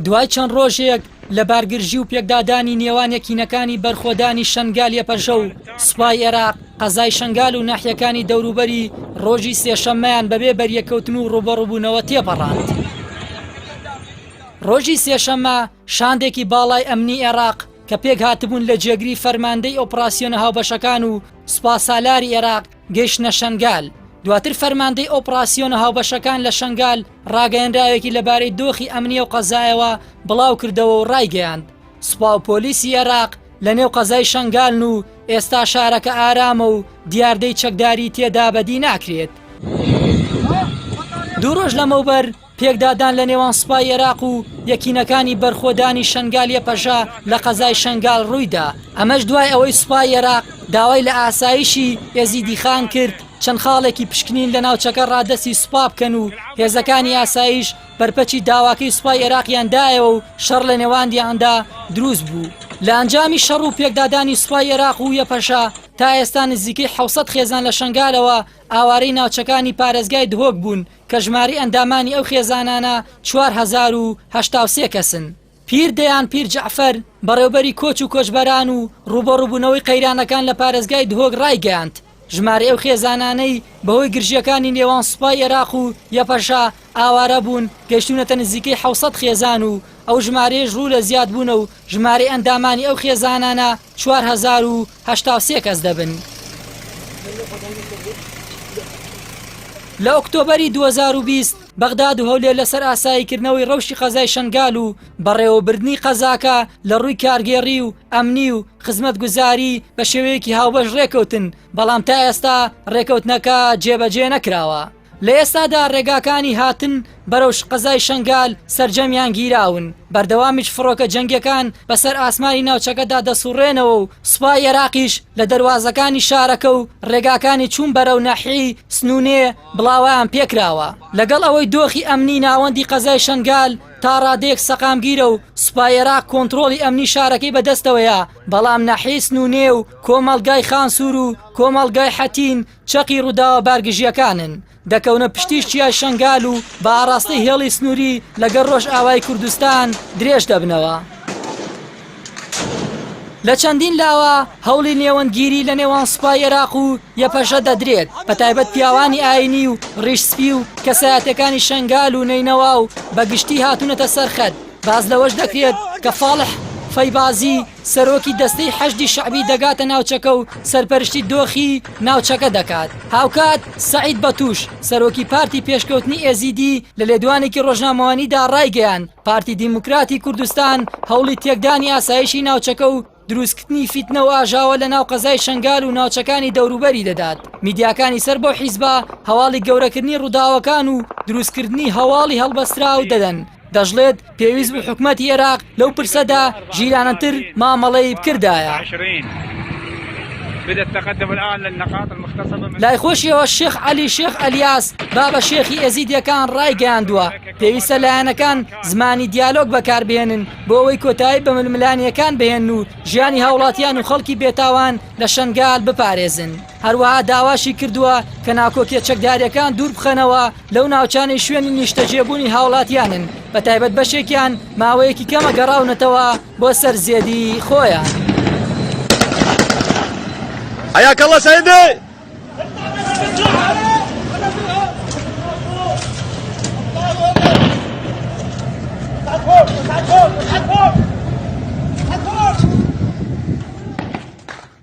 دوای چەند ڕۆژێک لە بارگرژی و پێکدادانی نێوان یەکینەکانی بەرخۆدانی شەنگال یەپەژە و سوپای ئێراق، قەزای شەنگال و ناحیەکانی دەوروبەری ڕۆژی سێشەممەیان بەبێ بەریەککەوتن و ڕووبەڕووبوونەوە تێپەڕاند. ڕۆژی سێشەممە شاندێکی باڵای ئەمنی ئێراق کە پێکهاتبوون لە جێگری فەرماندەی ئۆپراسیۆنە هاوبەشەکان و سوپاسالاری ئێراق گەیشتنە شەنگال، دواتر فەرماندەی ئۆپراسیۆنە هاوبەشەکان لە شەنگال ڕاگەیەنراوێکی لەبارەی دۆخی ئەمنی ئەو قەزایەوە بڵاوکردەوە و ڕایگەیاند، سوپا و پۆلیسی ئێراق لەنێو قەزای شەنگالن و ئێستا شارەکە ئارامە و دیاردەی چەکداری تێدا بەدی ناکرێت. دوو ڕۆژ لەمەوبەر پێکدادان لە نێوان سوپای ئێراق و یەکینەکانی بەرخۆدانی شەنگال یەپەژە لە قەزای شەنگال ڕوویدا، ئەمەش دوای ئەوەی سوپای ئێراق داوای لە ئاسایشی ئێزیدیخان کرد چەند خاڵێکی پشکنین لە ناوچەکە ڕادەستی سوپا بکەن و هێزەکانی ئاسایش بەرپەچی داواکەی سوپای ئێراقیان دایەوە و شەڕ لە نێواندیاندا دروست بوو. لە ئەنجامی شەڕ و پێکدادانی سوپای ئێراق و یەپەژە تا ئێستا نزیکەی 700 خێزان لە شەنگالەوە ئاوارەی ناوچەکانی پارێزگای دهۆک بوون کە ژمارەی ئەندامانی ئەو خێزانانە 4083 کەسن. پیر دەیان پیر جەعفەر، بەڕێوبەری کۆچ و کۆچبەران و ڕووبەڕووبوونەوەی قەیرانەکان لە پارێزگای دهۆک ڕایگەیاند، ژمارەی ئەو خێزانانەی بەهۆی گرژییەکانی نێوان سوپای ئێراق و یەپەژە ئاوارە بوون گەیشتوونەتە نزیکەی 700 خێزان و ئەو ژمارەیەش ڕوو لە زیادبوونە و ژمارەی ئەندامانی ئەو خێزانانە 4083 کەس دەبن. لە ئۆکتۆبەری 2020 بەغداد و هەولێر لەسەر ئاساییکردنەوەی ڕەوشی قەزای شەنگال و بەڕێوەبردنی قەزاکە لە ڕووی کارگێڕی و ئەمنی و خزمەتگوزاری بە شێوەیەکی هاوبەش ڕێکەوتن، بەڵام تا ئێستا ڕێکەوتنەکە جێبەجێ نەکراوە. لە ئێستادا ڕێگاکانی هاتن بەرەو قەزای شەنگال سەرجەمیان گیراون، بەردەوامیش فڕۆکە جەنگیەکان بەسەر ئاسمانی ناوچەکەدا دەسوڕێنەوە و سوپای ئێراقیش لە دەروازەکانی شارەکە و ڕێگاکانی چوون بەرەو ناحیەی سنونێ بڵاوەیان پێکراوە. لەگەڵ ئەوەی دۆخی ئەمنی ناوەندی قەزای شەنگال تا ڕادەیەک سەقامگیرە و سوپای ئێراق کۆنترۆڵی ئەمنی شارەکەی بەدەستەوەیە، بەڵام ناحیەی سنونێ و کۆمەڵگای خانسور و کۆمەڵگای حەتین چەقی ڕووداوە بارگژییەکانن، دەکەونە پشتیش چیای شەنگال و بە ئاڕاستەی هێڵی سنووری لەگەڵ ڕۆژئاوای کوردستان درێژ دەبنەوە. لە چەندین لاوە هەوڵی نێوەندگیری لە نێوان سوپای ئێراق و یەپەژە دەدرێت، بەتایبەت پیاوانی ئایینی و ڕیش سپی و کەسایەتیەکانی شەنگال و نەینەوا و بە گشتی هاتوونەتە سەر خەت، باس لەوەش دەکرێت کە فاڵح فەیبازی، سەرۆکی دەستەی حەشدی شەعبی دەگاتە ناوچەکە و سەرپەرشتی دۆخی ناوچەکە دەکات. هاوکات سەعید بەتوش، سەرۆکی پارتی پێشکەوتنی ئێزیدی لە لێدوانێکی ڕۆژنامەوانیدا ڕایگەیاند، پارتی دیموکراتی کوردستان هەوڵی تێکدانی ئاسایشی ناوچەکە و دروستکردنی فیتنە و ئاژاوە لە ناو قەزای شەنگال و ناوچەکانی دەوروبەری دەدات. میدیاکانی سەر بەو حیزبە هەواڵی گەورەکردنی ڕووداوەکان و دروستکردنی هەواڵی هەڵبەستراو دەدەن. دەشڵێت، پێویست بوو حکومەتی عێراق لەو پرسەدا ژیرانەتر مامەڵەی بکردایە. لای خۆشیەوە شێخ عەلی شێخ ئەلیاس بابە شێخی ئێزیدیەکان ڕایگەیاندووە، پێویستە لایەنەکان زمانی دیالۆگ بەکاربهێنن بۆ ئەوەی کۆتایی بە ململانێیەکان بهێنن و ژیانی هاوڵاتیان و خەڵکی بێتاوان لە شەنگال بپارێزن. هەروەها داواشی کردووە کە ناکۆکیە چەکداریەکان دووربخەنەوە لەو ناوچانەی شوێنی نیشتەجێبوونی هاوڵاتیانن، بەتایبەت بەشێکیان ماوەیەکی کەمە گەڕاونەتەوە بۆ سەر زێدی خۆیان. حياك الله سيدي.